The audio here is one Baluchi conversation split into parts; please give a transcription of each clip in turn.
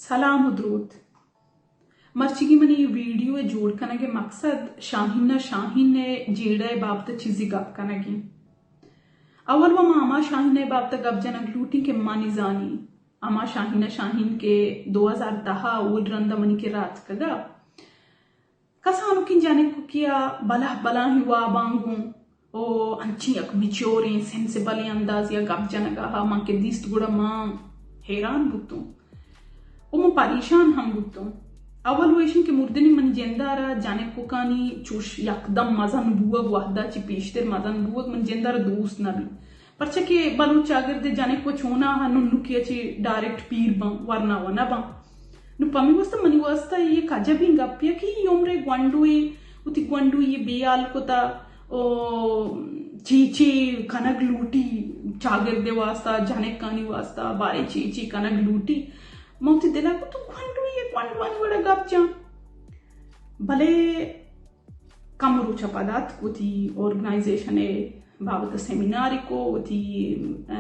سلام و دروت۔ مرچیگی منی اے ویڈیو ءِ جوڑ کنگ ءِ مقصد شاہین ءُ شاہین ءِ جیڑہ ءِ بابت ءَ چیزے گپ کنگ ایں۔ اول و ما ہما شاہین ءِ بابت ءَ گپ جنگ لوٹیں کہ منی زانی، ہما شاہین ءُ شاہین کہ دو ہزار دہ ءَ اول رند ءَ منی کرا اتکگ ءَ۔ کسانکیں جنککے ءَ بلاہ بلاہیں واباں گوں و انچیں یک میچوریں، سینسیبلیں اندازے ءَ گپ جنگ ءَ ہا من کہ دیست، گڑا من حیران بوتوں و من پریشان ہم بوتوں۔ اول و ایشیں کہ مردنی منی جند ءَ را جنککانی چوش یکدم مزن بوگ، وہدا چہ پیشتر مزن بوگ منی جند ءَ را دوست نہ بیت۔ پرچا کہ بلوچ چاگرد ءِ جنک و چوناہا ننکی ءَ چہ ڈائریکٹ پیر باں، ورنا و نہ باں۔ نوں پمے واستہ منی واستہ اے یک عجبیں گپے کہ اے عمر ءِ گونڈوے وتی گونڈوے بے ہال کتا و چے چے کنگ لوٹی، چاگرد ءِ واستہ، جنکانی واستہ بارے چے چے کنگ لوٹی۔ من وتی دل ءَ گوں تو گونڈوے، گونڈوانی وڑا گپ جاں۔ بلے کم روچ ءَ پد اتک، وتی آرگنائزیشن ءِ بابت ءَ سیمینارے کو، وتی، ا،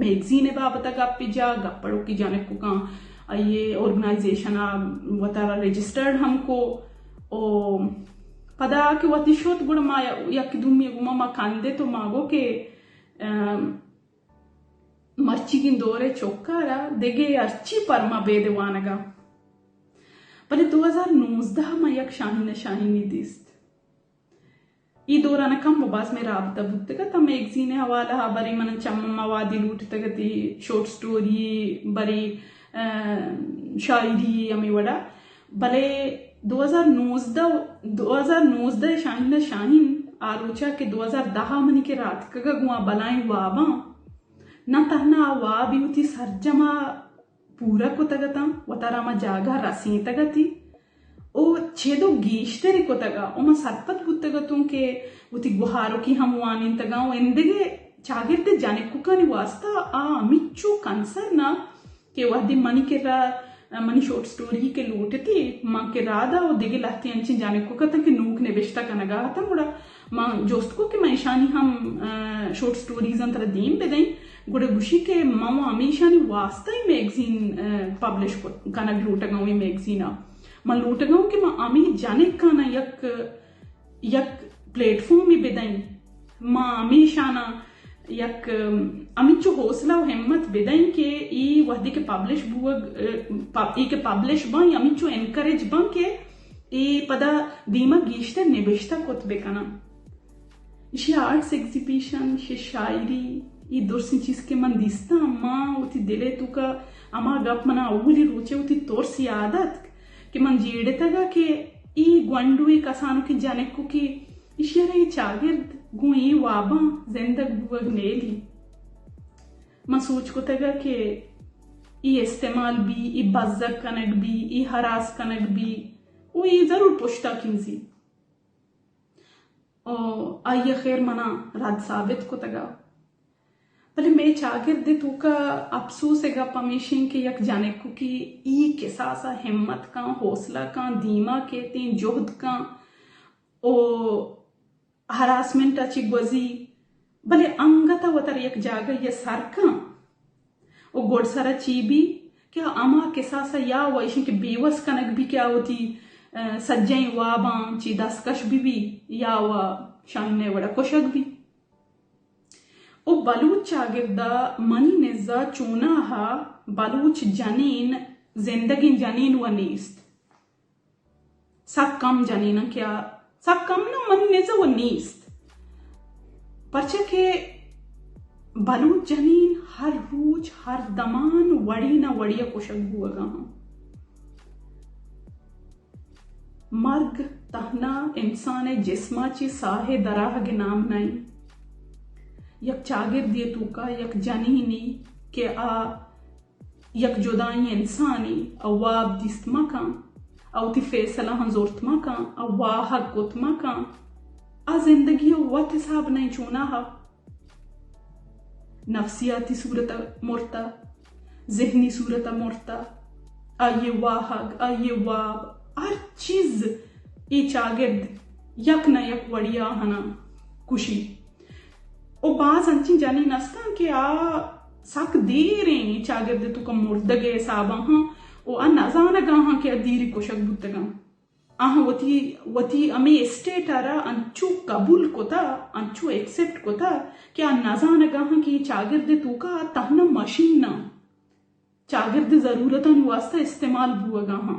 میگزین ءِ بابت ءَ گپ جا، گپ پڑوکی جنککاں آئی ءِ آرگنائزیشن ءَ وتارا رجسٹرڈ ہم کو۔ او پدا کہ وتی شت، گڑا ما یک دومی گوما ما کندت و ما گو کہ، ا، مرچیگیں دور ءِ چکارا دگہ ہرچی پر ما بیدے وانگا۔ بلے دو ہزار نوزدہ ما یک شاہین ءُ شاہینی دیست۔ اے دوران ءَ کم و باز مئے رابطہ بوتگ ات، میگزین ءِ حوالہ ءَ، برے من چم موادے لوٹتگ ات، شارٹ سٹوری، برے، ا، شاعری ہمے وڑا۔ بلے دو ہزار نوزدہ، دو ہزار نوزدہ ءِ شاہین ءُ شاہین آ روچا کہ دو ہزار دہ ءَ منی کرا اتکگ ءَ گوں آ بلاہیں واباں، نہ تہنا آ وابی وتی سرجم ءَ پورا کتگ اتاں، وتارا ہما جاگہ رسینتگ اتی و چد و گیشتر کتگ ءَ و من سرپد بوتگ اتوں کہ وتی گوہارکی ہم وانینتگاں و اندگہ چاگرد ءِ جنککانی واستہ آ ہمینچو کنسرن ءَ کہ وہدے منی کرا، منی شارٹ سٹوری کہ لوٹتی، من کرا دا و دگہ لہتے انچیں جنکک اتاں کہ نوک نبشتہ کنگا اتاں، گڑا من جست کو کہ من ایشانی ہم، ا، شارٹ سٹوریزاں ترا دیم بدئیں، گڑا گوشی کہ من و ہمیشانی واسطہ اے میگزین، ا، پبلش کت-، کنگ لوٹگاں اے میگزین ءَ۔ من لوٹگاں کہ من ہمے جنکاناں یک، یک پلیٹ فارمے بدئیں۔ من ہمیشاناں یک، ام، ہمینچو حوصلہ و ہمت بدئیں کہ اے وہدے کہ پبلش بوگ، ا، پ-، اے کہ پبلش باں، اے ہمینچو انکریج باں کہ اے پدا دیما گیشتر نبشتہ کت بکناں۔ ایشی آرٹس ایگزیبیشن، ایشی شاعری، اے درسیں چیز کہ من دیستاں، ما وتی دل ءِ توکا ہما گپ منا اولی روچ ءَ وتی ترس یاد اتک کہ من جیڑتگ ءَ کہ اے گونڈوے کسانکیں جنککے، ایشی ءَ را اے چاگرد گوں اے واباں زندگ بوگ نیلی۔ من سوچ کتگ ءَ کہ اے استعمال بی، اے بزگ کنگ بی، اے ہراس کنگ بی، و اے ضرور پشتا کنزی۔ و آئی ءَ خیر منا رد ثابت کتگ ءَ۔ بلے مئے چاگرد ءِ توکا اپسوس ءِ گپ ہمیش انت کہ یک جنککے اے کساس ءَ ہمت کن، حوصلہ کن، دیما کیت، ایں جہد کن و ہراسمنٹ ءَ چہ گوزی، بلے انگت ءَ وتارا یک جاگہے ءَ سر کن و گڈسر ءَ چی بی کہ ہما کساس ءَ یا و ایشی کہ بیوس کنگ بی کہ آ وتی، ا، سجہیں واباں چہ دستکش بہ بی یا و شاہین ءِ وڑا کشگ بی۔ و بلوچ چاگرد ءَ منی نزا چوناہا بلوچ جنین، زندگیں جنین و نیست۔ سک کم جنیناں کہ آ، سک کم نہ، منی نزا و نیست۔ پرچا کہ بلوچ جنین ہر روچ، ہر دمان وڑے نہ وڑے ءَ کشگ بوگا ہاں۔ مرگ تہنا انسان ءِ جسم ءَ چہ ساہ ءِ درآہگ ءِ نام نہ انت۔ یک چاگردے ءِ توکا یک جنینے کہ آ یک جدائیں انسانے ءَ واب دیست مکن، ءَ وتی فیصلہاں زرت مکن، ءَ واہگ کت مکن، آ زندگی ءَ وت حساب نئیں چوناہا۔ نفسیاتی صورت ءَ مرتہ، ذہنی صورت ءَ مرتہ، آئی ءِ واہگ، آئی ءِ واب، ہر چیز اے چاگرد یک نہ یک وڑی ءَ آہاناں کشی۔ و باز انچیں جنین استاں کہ آ سک دیر ایں چاگرد ءِ توکا مردگ ءِ حسابا ہاں، و آ نزانگاہاں کہ آ دیری کشگ بوتگاں۔ آہاں وتی، وتی ہمے اسٹیٹ ء را انچو قبول کتا، انچو ایکسپٹ کتا کہ آ نزانگاہاں کہ اے چاگرد ء توکا آ تہنا مشین آں، چاگرد ء ضرورتانی واسطہ استعمال بوگاہاں۔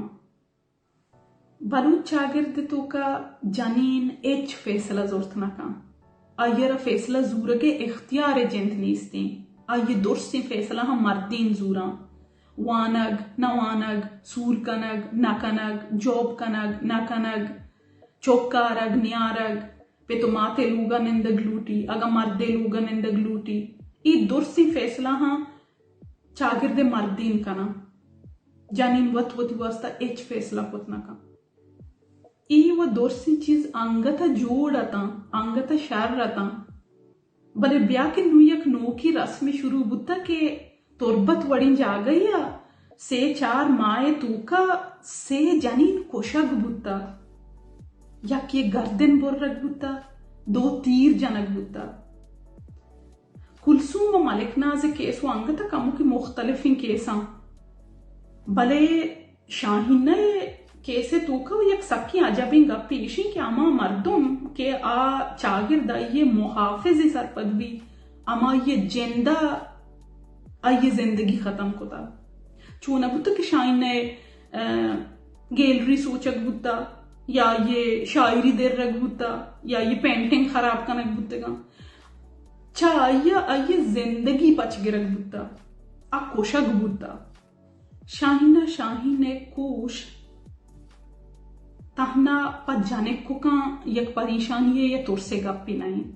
بلوچ چاگرد ء توکا جنین ہچ فیصلہ زرت نہ کن۔ آئی ء را فیصلہ زورگ ء اختیار ء جند نیستیں۔ آئی ء درسیں فیصلہ ہم مردین زوراں۔ وانگ، نہ وانگ، سور کنگ، نہ کنگ، جاب کنگ، نہ کنگ، چک آرگ، نیارگ، پت و مات ء لوگ ء نندگ لوٹی، اگاں مرد ء لوگ ء نندگ لوٹی۔ اے درسیں فیصلہ ہاں چاگرد ء مردین کناں۔ جنین وت وتی واسطہ ہچ فیصلہ کت نہ کن۔ اے و درسیں چیز انگت ء جوڑ اتاں، انگت ء شر اتاں۔ بلے بیا کہ نوں یک نوکیں رسمے شروع بوتگ کہ تربت وڑیں جاگہے ء سے چار ماہ ء توکا سے جنین کشگ بوتگ، یکے گردن برگ بوتگ، دو تیر جنگ بوتگ۔ کلثوم و ملک ناز ء کیس و انگت ء کموکیں مختلفیں کیساں، بلے شاہینہ ء کیس ء توکا و یک سکیں عجبیں گپے ایشیں کہ ہما مردم کہ آ چاگرد آئی ء محافظ ء سرپد بی، ہمائی ء جند ء آئی ء زندگی ختم کتا۔ چون نہ بوتگ کہ شاہینہ ء، ء، گیلری سوچگ بوتا یا آئی ء شاعری درگ بوتا یا آئی ء پینٹنگ خراب کنگ بوتگاں۔ چہ آئی ء آئی ء زندگی پچ گرگ بوتا، آ کشگ بوتا۔ شاہینہ شاہین ء کوش تہنا پہ جنککاں یک پریشانی ء یا ترس ء گپے نہ انت۔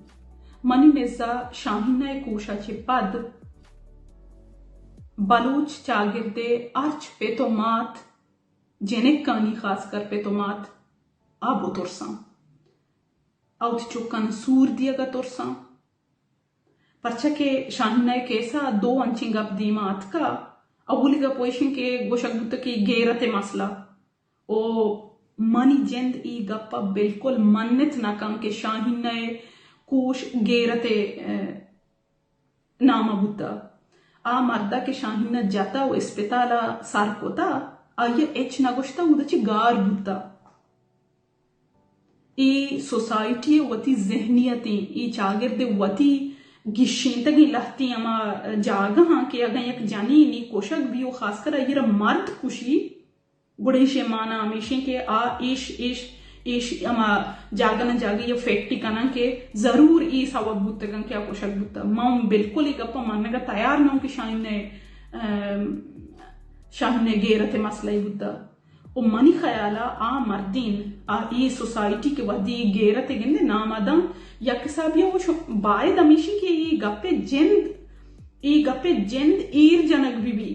منی نزا شاہینہ ء کوش ء چہ پد بلوچ چاگرد ء ہرچ پت و مات، جنکانی خاص کر پت و مات، آ بترساں۔ آ وتی چکاں سور دیگ ء ترساں۔ پرچا کہ شاہینہ ء کیس ء دو انچیں گپ دیما اتکا۔ اولی گپ و ایشیں کہ گوشگ بوتگ کہ غیرت ء مسئلہ۔ او منی جند ای گپ ء بالکل منت نہ کن کہ شاہینہ ء کوش غیرت ء، ء، نام ء بوتا۔ آ مرد ء کہ شاہینہ جتا و اسپتال ء سر کتا، آئی ء ہچ نہ گوشتا، اود ء چہ گار بوتا۔ اے سوسائٹی ء وتی ذہنیتیں، اے چاگرد ء وتی گیشینتگیں لہتیں ہما جاگہاں کہ اگاں یک جنینے کشگ بی و خاص کر آئی ء را مرد کشی، گڑا ایشی ء مانا ہمیشیں کہ آ ایش، ایش، ایش ہما جاگہ نہ جاگہ یا فیکٹی کنن کہ ضرور اے سوب بوتگن کہ آ کشگ بوتگ۔ من بالکل اے گپ ء منگ ء تیار نہ اوں کہ شاہین ء، ام، شاہین ء غیرت ء مسئلہ بوتگ۔ و منی خیال ء آ مردین، آ اے سوسائٹی کہ وہدی اے غیرت ء گندے نام ء داں، یک حسابی ء وش باید ہمیشی کہ اے گپ ء جند، اے گپ ء جند ایر جنگ بہ بی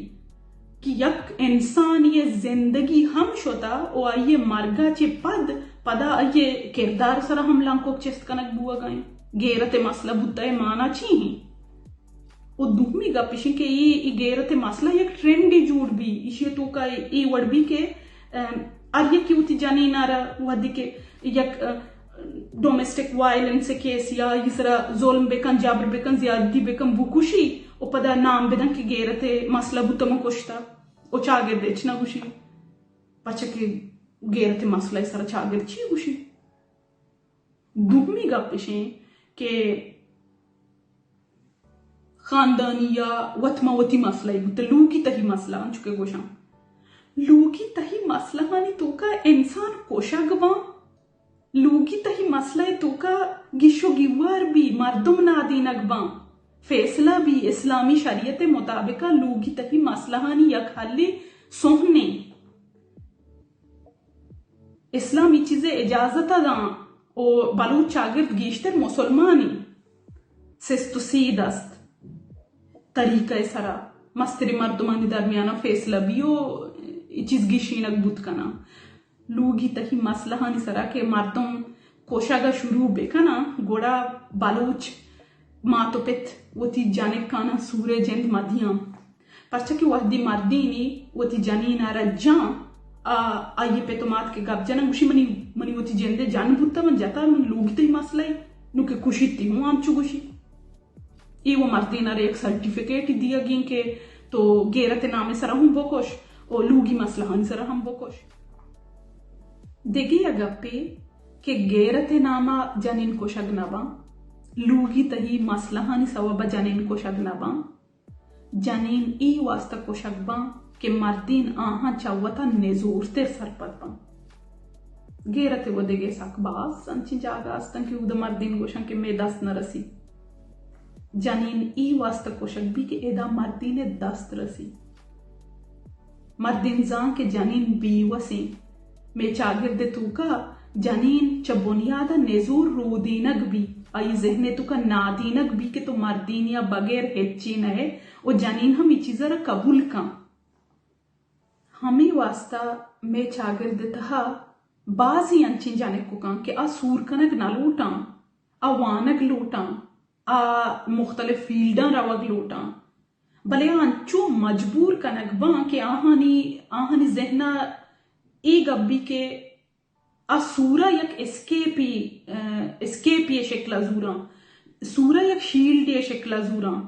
کہ یک انسانی ء زندگی ہم شتا و آئی ء مرگ ء چہ پد، پدا آئی ء کردار ء سرا ہم لنکک چست کنگ بوگ ء انت۔ غیرت ء مسئلہ بوتہ ء مانا چی انت؟ و دومی گپ اش انت کہ اے، اے غیرت ء مسئلہ یک ٹرینڈے جوڑ بی، ایشی ء توکا اے، اے وڑ بی کہ، ام، ہر یکے وتی جنین ء را وہدے کہ یک، ا، ڈومیسٹک وائلنس ء کیس یا ایشی سرا ظلم بکن، جبر بکن، زیادتی بکن، بکشی و پدا نام بدن کہ غیرت ء مسئلہ بوتہ من کشتہ و چاگرد ہچ نہ گوشی، پرچا کہ غیرت ء مسئلہ ء سرا چاگرد چی گوشی؟ دومی گپ اش انت کہ خاندانی یا وت ما وتی مسئلہ بوتہ، لوگی تہی مسئلہ، انچو کہ گوشاں لوگی تہی مسئلہانی توکا انسان کشگ باں، لوگی تہی مسئلہ توکا گیش و گیوار بی، مردم نادینگ باں، فیصلہ بی، اسلامی شریعت مطابقا لوگی تہی مسئلہانی یک حلی سہنے۔ اسلام اے چیز ء اجازت ء داں و بلوچ چاگرد گیشتر مسلمانی سست و سید است، طریقہ ء سرا مستریں مردمانی درمیان ء فیصلہ بی و اے چیز گیشینگ بوت کناں۔ لوگی تہی مسئلہانی سرا کہ مردم کشگ ء شروع بکناں، گڑا بلوچ مات و پت وتی جنکاناں سور ء جند مدیاں۔ پرچا کہ وہدی مردینے وتی جنین ء را جاں، آ، آئی ء پت و مات کہ گپ جناں، گوشی، منی، منی وتی جند ء جن بوتہ، من جتا، من لوگی تئی مسئلہ ء، نوں کہ کشیت تی ہوں ہمچو گوشی۔ اے و مردین ء را یک سرٹیفکیٹ دیگیں کہ تو غیرت ء نام ء سرا ہوں بکش، و لوگی مسئلہانی سرا ہم بکش۔ دگہ یک گپے کہ غیرت ءِ ناما جنین کشگ نہ باں، لوگی تہی مسئلہانی سوبا جنین کشگ نہ باں، جنین اے واسطہ کشگ باں کہ مردین آہاں چہ وتا نزورتر سرپد باں۔ غیرت ءِ و دگہ سک باز انچیں جاگہ استن کہ اودا مردین گوشن کہ مئے دست نہ رسی۔ جنین اے واسطہ کشگ بی کہ ادا مردین ءِ دست رسی۔ مردین زان کہ جنین بیوسیں۔ مئے چاگرد ءِ توکا جنین چہ بنیاد ءَ نزور رودینگ بی، آئی ذہن ءِ توکا نادینگ بی کہ تو مردینی ءَ بغیر ہچی نہ ئے، و جنین ہم اے چیز ءَ را قبول کن۔ ہمے واسطہ مئے چاگرد ءِ تہا بازیں انچیں جنککاں کہ آ سور کنگ نہ لوٹاں، آ وانگ لوٹاں، آ مختلف فیلڈاں روگ لوٹاں، بلے آ انچو مجبور کنگ باں کہ آہانی، آہانی ذہن ءَ اے گپ بی کہ آ سور ءَ یک اسکیپی، ا، اسکیپی ءِ شکل ءَ زوراں، سور ءَ یک شیلڈے ءِ شکل ءَ زوراں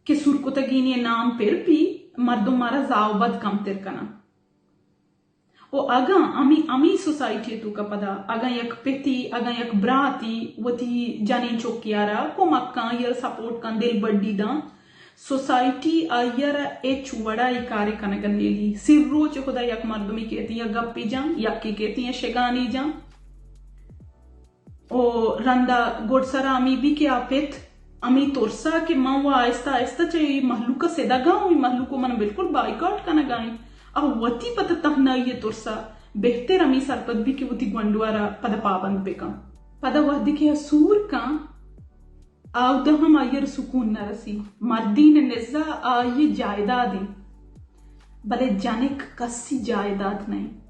کہ سور کتگینی ءِ نام پر بی، مردم مارا زاہ و بد کمتر کناں۔ و اگاں ہمے، ہمے سوسائٹی ءِ توکا پدا اگاں یک پتی، اگاں یک براتی وتی جنین چکے ءَ را کمک کن، آئی ءَ را سپورٹ کن، دلبڈی داں، سوسائٹی آئی ءَ را ہچ وڑا اے کارے کنگ ءَ نیلی۔ سر روچ خدا یک مردمے کیت یا گپے جاں، یکے کیت یا شگانے جاں۔ و رندا گڈسرا ہمے بی کہ آ پت ہمے ترسا کہ من و آہستہ آہستہ چہ اے مہلوک ءَ سدگاں و اے مہلوک و من بالکل بائیکاٹ کنگا انت، آ وتی پت ءِ تہنائی ءِ ترسا بہتر ہمے سرپد بی کہ وتی گونڈو ءَ را پدا پابند بکن۔ پدا وہدے کہ آ سور کن، آودا ہم آئی ءَ را سکون نہ رسی۔ مردین ءِ نزا آئی ءِ جائیداد انت، بلے جنک کسی جائیداد نہ انت۔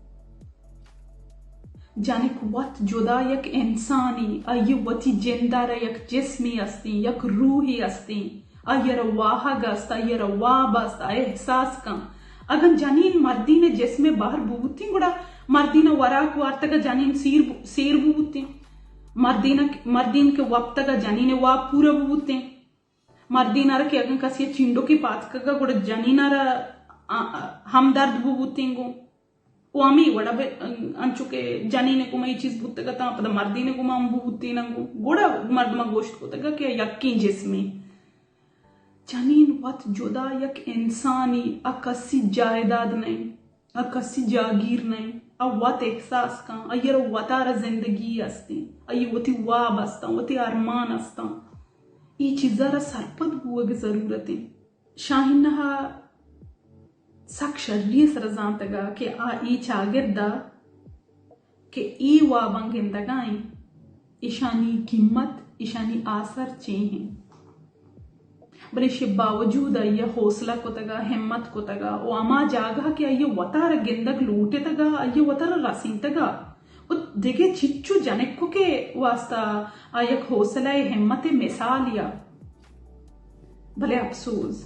جنک وت جدا یک انسانے، آئی ءِ وتی جند ءَ را یک جسمے استیں، یک روحے استیں، آئی ءَ را واہگ است، آئی ءَ را واب است، آ احساس کن۔ اگن جنین مردین ءِ جسم ءِ بہر بوتیں، گڑا مردین ءَ وراک وارتگ ءَ جنین سیر بو-، سیر بوتیں۔ مردین ءَ، مردین کہ وپتگ ءَ جنین ءِ واب پورا بوتیں۔ مردین ءَ را کہ اگن کسی ءَ چنڈکے پاد کگ ءَ گڑا جنین ءَ را، آ، آ، ہمدرد بوتیں گوں۔ و ہمے وڑا بہ-، انچو کہ جنین ءِ گوما اے چیز بوتگ اتاں، پدا مردین ءِ گوما ہم بوتین انت گوں۔ گڑا مردم ءَ گوشت کتگ کہ یکیں جسمے۔ جنین وت جدا یک انسانے، آ کسی جائیداد نہ انت، آ کسی جاگیر نہ انت، آ وت احساس کن، آئی ءَ را وتارا زندگی استیں، آئی ءِ وتی واب استاں، وتی ارمان استاں۔ اے چیزا را سرپد بوگ ضرورت انت۔ شاہینہ ءَ سک شری ءِ سرا زانتگ ءَ کہ آ اے چاگرد ءَ کہ اے واباں گندگا انت، ایشانی قیمت، ایشانی آسر چے انت۔ بلے ایشی باوجود آئی ءَ حوصلہ کتگ ءَ، ہمت کتگ ءَ و ہما جاگہ کہ آئی ءَ وتارا گندگ لوٹتگ ءَ، آئی ءَ وتارا رسینتگ ءَ۔ و دگہ چچو جنککے واسطہ آ یک حوصلہ ءُ ہمت ءِ مثالے ءَ۔ بلے اپسوز،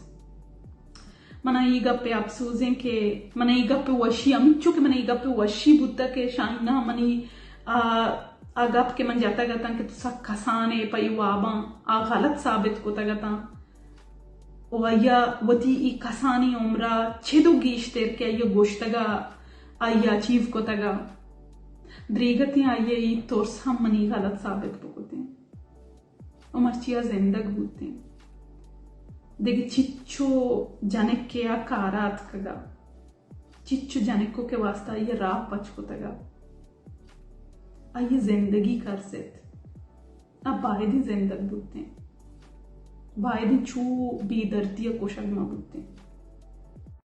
من ءَ اے گپ ءِ اپسوز ایں کہ من ءَ اے گپ ءِ وشی، ہمینچو کہ من ءَ اے گپ ءِ وشی بوتگ کہ شاہینہ منی آ، آ گپ کہ من جتگ اتاں کہ تو سک کسان ئے پہ اے واباں، آ غلط ثابت کتگ اتاں۔ و آئی ءَ وتی اے کسانیں عمر ءَ چد و گیشتر کہ آئی ءَ گوشتگ ءَ آئی ءَ اچیو کتگ ءَ، دریگتیں آئی ءِ اے ترس ہم منی غلط ثابت بکتیں۔ و مرچی آ زندگ بوتیں۔ دگہ چچو جنکے آ کار ءَ اتکگ ءَ، چچو جنکو کہ واسطہ آئی ءَ راہ پچ کتگ ءَ، آئی ءِ زندگی کرزت۔ آ بائدیں زندگ بوتیں، بائدیں چو بے دردی ءَ کشگ مہ بوتیں۔